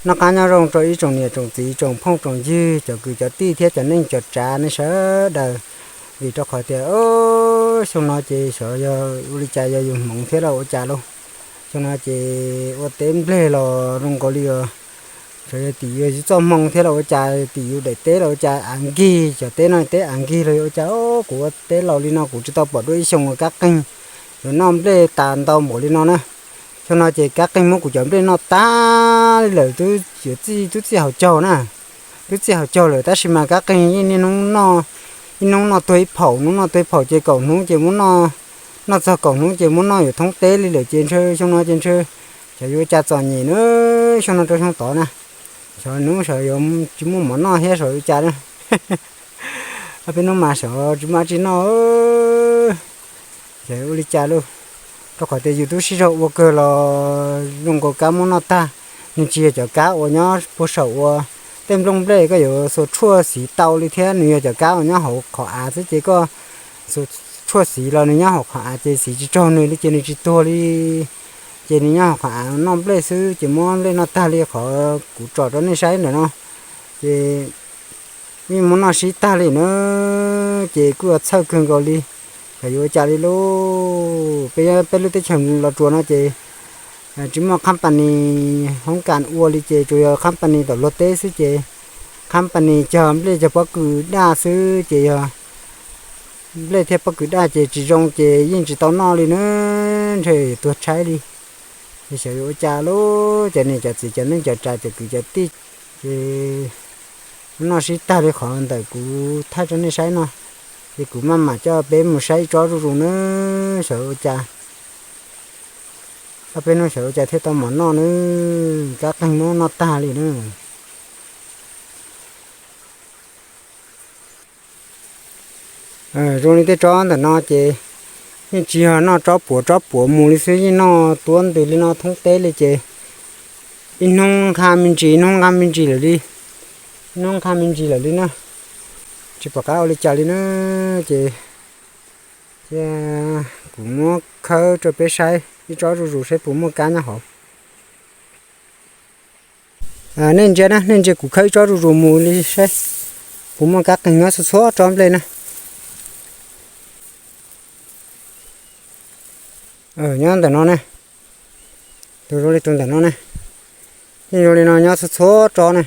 Noj qab nyob zoo rau ib tsoom niam tsoom txiv tsoom phooj tsoom ywg cov kwv cov tij thiab cov neej cov tsav nej sawv daws. Vim rau qhov tias xyoo no ces xyov yog ua li cas yog yus hmoov thiab los ua cas lauj. Xyoo no ces ua teb nplej los zoo nkaus li os, xyov yog tim yus txoj hmoo thiab los ua cas, tim yus daim teb los ua cas av nkig, cov teb no teb av nkig los yog ua cas. Kuv ua teb laus li no kuv tsis tau pom dua ib xyoos uas kab qeeg yuav noj nplej tas ntau npaum li no na. Xyoo no ces kab qeeg muab kuv cov nplej noj tag li lawm, twb txij, twb txij hauv caug na, twb txij hauv caug lawm tab sis mas kab qeeg yeej niaj hnub noj, ib hnub noj tuag ib phaum, hnub noj tuag ib phaum ces kaum hnub ces muab noj, noj txog kaum hnub ces muab noj yuav thoob teb li lawm ces ntshe xyoo no ces ntshe xyov yuav ua cas txom nyem na, xyoo no rau xyoo tod na. Xyov hnub xyov yuav tsis muaj mov noj thiab xyov ua cas na. Ob peb hnub mas xyov tsis muaj tsis noj, xyov ua li cas lauj. Rau qhov tias yus twb sib zog ua kawg los zoo nkaus kab muab noj tag. Nws tsis yog cov kab uas nyob puag saum uas tej nplooj nplej koj yuav xuas tshuaj xiv tau li thiab, nws yog cov kab uas nyob hauv qhov av xwb ces koj xuas tshuaj xiv los nws nyob hauv qhov av ces xiv tsis raug nws li ces nws tsis tuag li. Ces nws nyob hauv qhov av noj nplej xwb ces muab nplej noj tag li qhov kuv tsom rau nej saib ntawm no. Ces yeej muab noj sib tag li na, ces kuj yuav txhawj kawg nkaus li. Xyov yuav ua cas li lauj, peb, peb lub teb chaws los tsuas no ces tsis muaj company hoob kas ua li ces tsuas yog company tom luag teb xwb ces company cog nplej cog pob kws daj xwb ces yog nplej thiab pob kws daj ces tsis zoo ces yeej tsis tau noj li na, ntshe tuag tshaib li. Ces xyov yuav ua cas lauj, cov niam cov txiv cov neej cov tsav cov kwv cov tij, ces noj sib tag li qhov ntawm kuv thaij rau nej saib no. Ces kuv maj mam coj peb mus saib ib tsob zuj zus na, xyov ua cas, ob peb hnub xyov ua cas thiaj tau mov noj na, kab qeeg muab noj tag li na. Zoo li tej tsob ntawm no ces yeej tsis yog noj tsob puav tsob puav mus li xwb, yeej noj tuab ntws li no thoob teb li ces ib hnub nqha me ntsis, ib hnub nqha me ntsis lawm li, ib hnub nqha me ntsis lawm li na. Tsis pom qab ua li cas li na, ces cia kuv muab khawb rau peb saib ib tsob zuj zus saib puas muaj kab nyob hauv. Nej ntsia na, nej ntsia kuv khawb ib tsob zuj zus mus li saib puas muaj kab qeeg nyob txhua txhua tsob nplej na. Nyob ntawm no ne, tus zoo li tus ntawm no ne, yeej zoo li no nyob txhua txhua tsob ne.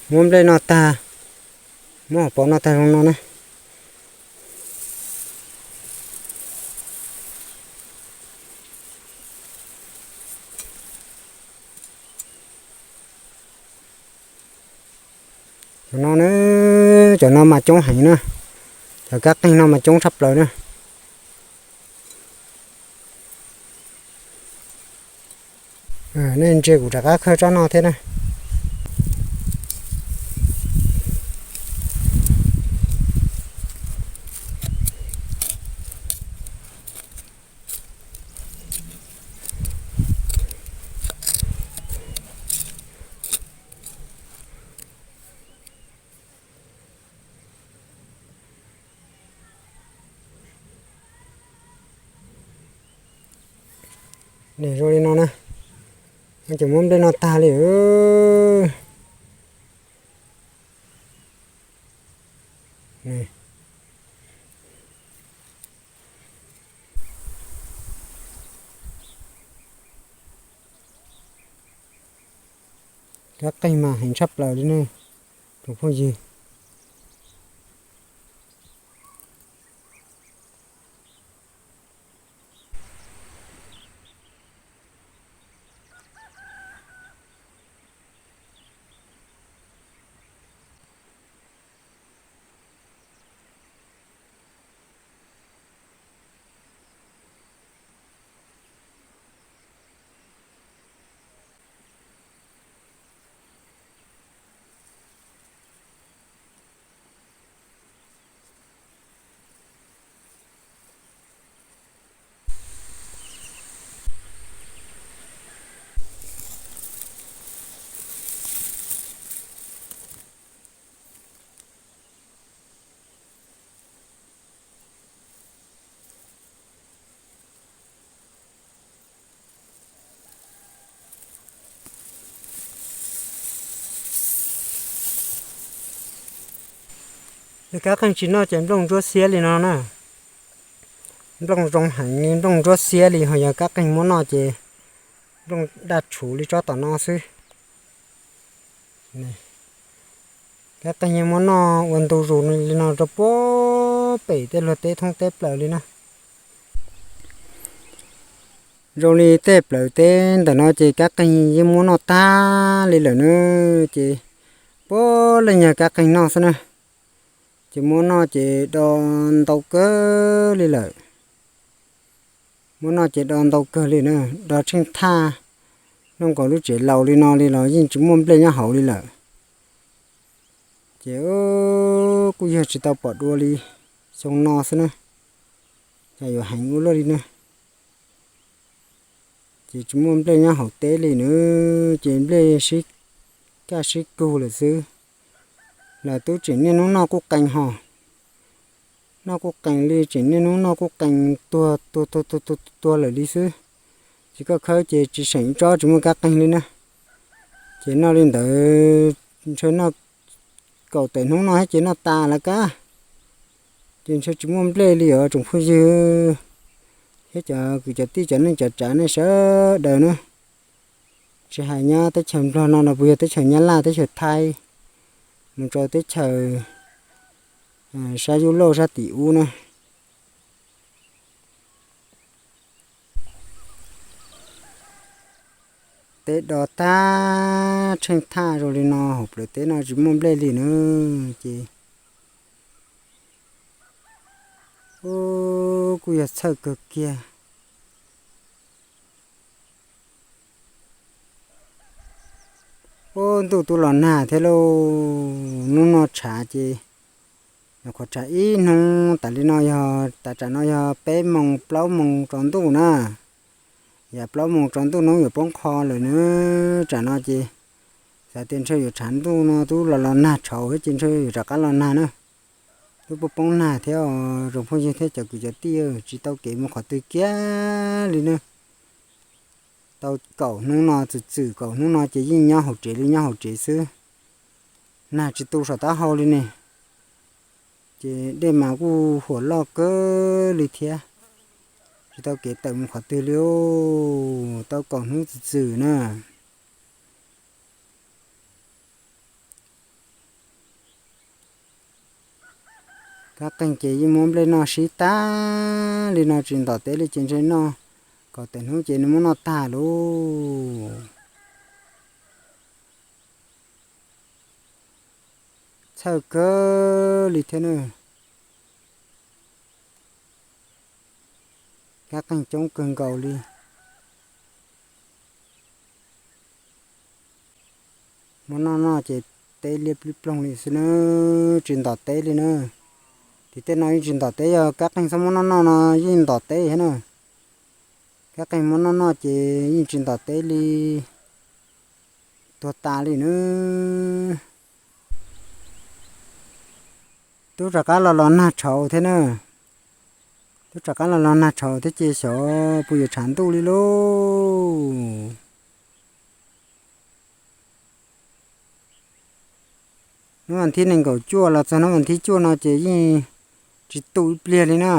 Muab nplej noj tag, muab hauv paus noj tag zoo no na. Cov no na, cov no mas coob heev na, cov kab qeeg no mas coob tshaj plaws na. Nej ntsia kuv rov qab khawb tsob no thiab na. Zoo li no na, ces muab nplej no tag li. Kab qeeg mas heev tshaj plaws li ne, tsoom phooj ywg. Kab qeeg tsis noj ces nplooj ntsuab xiab li no na. Nplooj zoo heev li, nplooj ntsuab xiab li, ho yog kab qeeg muab noj ces nplooj daj tshuv li tsob tom no xwb. Kab qeeg yeej muab noj ua ntu zus li no rau puag pem tej luag teb thoob teb plaws li na. Zoo li tej plawv teb ntawm no ces kab qeeg yeej muab noj tag li lawm na. Ces puav leej yog kab qeeg noj xwb na. Ces muab noj ces do ntau kawg li lawm. Muab noj ces do ntau kawg li na, do tsheej thaj, noj nkaus lub tsev laus li no li los yeej tsis muaj nplej nyob hauv li lawm. Ces kuj yog tsis tau pom dua li, xyoo no xwb na, cas yuav heev ua luaj li na. Ces tsis muaj nplej nyob hauv teb li na, ces nplej sib kaj sib kug lawm xwb. Lawv twb tseem niaj hnub noj kuj qees ho, noj kuj qees li, tseem niaj hnub noj kuj qees tuag tuag tuag tuag tuag tuag lawm li xwb. Ces koj khawb ces tsis seem ib tsob tsis muaj kab qeeg li na. Ces noj li ntawd ntshe noj kaum tawm hnub no thiab ces noj tas lawm kab. Ces ntshe tsis muaj nplej li os tsoom phooj ywg thiab cov kwv cov tij cov neej cov tsav nej sawv daws na. Tsis hais nyob teb chaws Nplog no los puas yog teb chaws Nyab Laj teb chaws Thaib, mus rau teb chaws sab Yus Lauj sab tim ub na. Teb do tag tsheej thaj zoo li no hauv plawv teb no tsis muaj nplej li na. Ces kuj yog txhawj kawg kiag. Ub, ntuj twb los nag thiab lauj, hnub no tshav ces nyuam qhuav tshav ib hnub tas li no yog tas tsam no yog peb moos plaub moos tsaus ntuj na. Yam plaub moos tsaus ntuj hnub yuav poob qho lawm na. Tsam no ces xav tias ntshe yuav tshav ntuj no twb los los nag tshauv thiab ces ntshe yuav rov qab los nag na. Twb poob poob nag thiab os tsoom phooj ywg thiab cov kwv cov tij, tsis tau kev mus qhov twg kiag li na. Tau kaum hnub no txwm txwm kaum hnub no ces yeej nyob hauv tsev li nyob hauv tsev xwb. Nag tsis tu saum taub hau li ne. Ces dej mas kuj huam loj kawg li thiab. Tsis tau kev tawm mus qhov twg li. Tau kaum hnub txwm txwm na. Kab qeej ces yeej muab nplej noj sib tag li no tsis ntom teb li ces ntshe noj kaum tawm hnub ces nws muab noj tag lauj. Txhawj kawg li thiab na. Kab qeej coob kawg nkaus li. Muab noj noj ces teb liab plib ploog li xwb na, tsis ntom teb li na. Tim tej no yeej tsis ntom teb, yog kab qeej txhob muab noj noj no yeej ntom teb thiab na. Kab qeej muab noj noj ces yeej tsis ntom teb li, tuag tas li na. Twb rov qab los los nag tshauv thiab na. Twb rov qab los los nag tshauv thiab ces xyov puas yuav tshav ntuj li lauj. Hnub vas thib nees nkaum cuaj los txog hnub vas thib cuaj no ces yeej tsis tu ib pliag li na.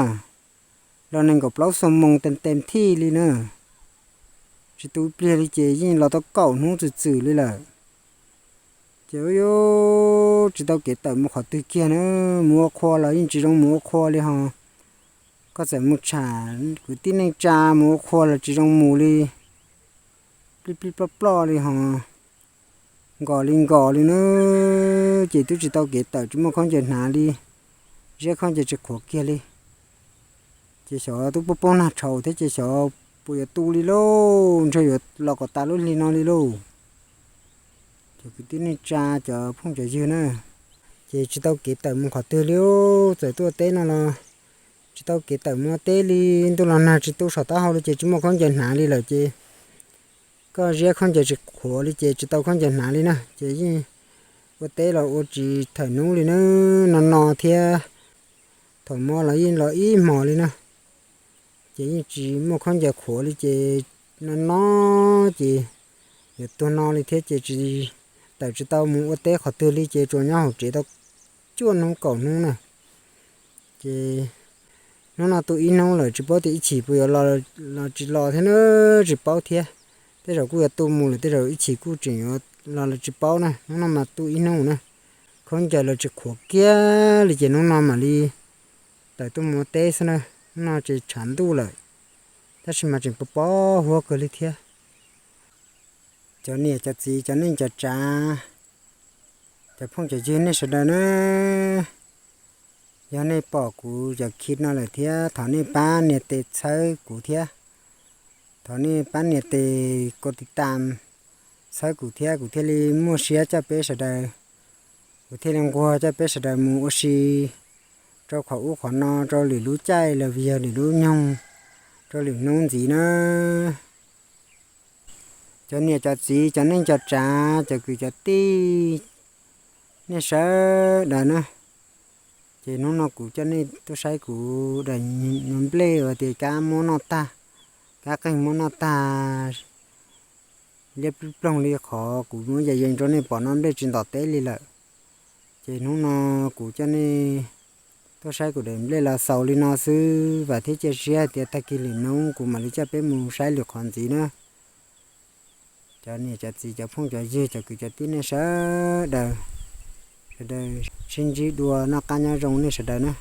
Los nees nkaum plaub xuab moos tes tes thij li na. Tsis tu ib pliag li ces yeej los tau kaum hnub txwm txwm li lawm. Ces ua yuav tsis tau kev tawm mus qhov twg kiag na, mus ua qhua los yeej tsis zoo mus ua qhua li ho. Koj txawm mus tsham kwv tij neej tsa mus ua qhua los tsis zoo mus li, plij plij ploj ploj li ho, nkos li nkos li na. Ces twb tsis tau kev tawm tsis muaj khaub ncaws hnav li, ziab khaub ncaws tsis qhuav kiag li. Ces xyov twb poob poob nag tshauv thiab ces xyov puas yuav tu li lauj, ntshe yuav los kom tas lub hli no li lauj. Cov kwv tij neej tsa cov phooj cov ywg na, ces tsis tau kev tawm mus qhov twg li, txawm tuaj teb no los tsis tau kev tawm mus teb li, ntuj los nag tsis tu saum taub hau li ces tsis muaj khaub ncaws hnav li lawm ces koj ziab khaub ncaws tsis qhuav li ces tsis tau khaub ncaws hnav li na, ces yeej ua teb los ua tsis thawm hnub li na, no no thiab. Thaum mo los yeej los ib hmos li na, ces yeej tsis muaj khaub ncaws qhuav li ces no no ces yuav tuag no li thiab ces tsis, tawm tsis tau mus ua teb qhov twg li ces tsuas nyob hauv tsev tau cuaj hnub kaum hnub na. Ces hnub no tu ib hnub lawm tsis paub tias ib chim puas yuav los los tsis los thiab na, tsis paub thiab. Tej zaum kuj yuav tu mus lawm, tej zaum ib chim kuj tseem yuav los los tsis paub na. Hnub no mas tu ib hnub na, khaub ncaws los tsis qhuav kiag li ces hnub no mam li tawm tuaj mus ua teb xwb na. Hnub no ces tshav ntuj lawm, tab sis mas tseem pos pos huab kawg li thiab. Cov niam cov txiv cov neej cov tsav, cov phooj cov ywg nej sawv daws na, yog nej pom kuv cov clip no lawm thiab thov nej pab nias tes txhawb kuv thiab, thov nej pab nias tes kos tiv tam txhawb kuv thiab, kuv thiaj li muaj siab coj peb sawv daws, kuv thiaj li nquag coj peb sawv daws mus ua si rau qhov ub qhov no, rau lwm lub caij los yog lwm lub nyoog, rau lwm hnub ntxiv na. Cov niam cov txiv cov neej cov tsav cov kwv cov tij nej sawv daws na, ces hnub no kuv coj nej tuaj saib kuv daim nplej uas tias kab muab noj tag, kab qeej muab noj tag liab ploog li qhov kuv muab yas yees rau nej pom no, nplej tsis ntom teb li lawm. Ces hnub no kuv coj nej tuaj saib kuv daim nplej los xaus li no xwb, vam thiab cia siab hais tias tag kis lwm hnub kuv mam li coj peb mus saib lwm qhov ntxiv na. Cov niam cov txiv cov phooj cov ywg cov kwv cov tij nej sawv daws, sawv daws sib ntsib dua, noj qab nyob zoo nej sawv daws na.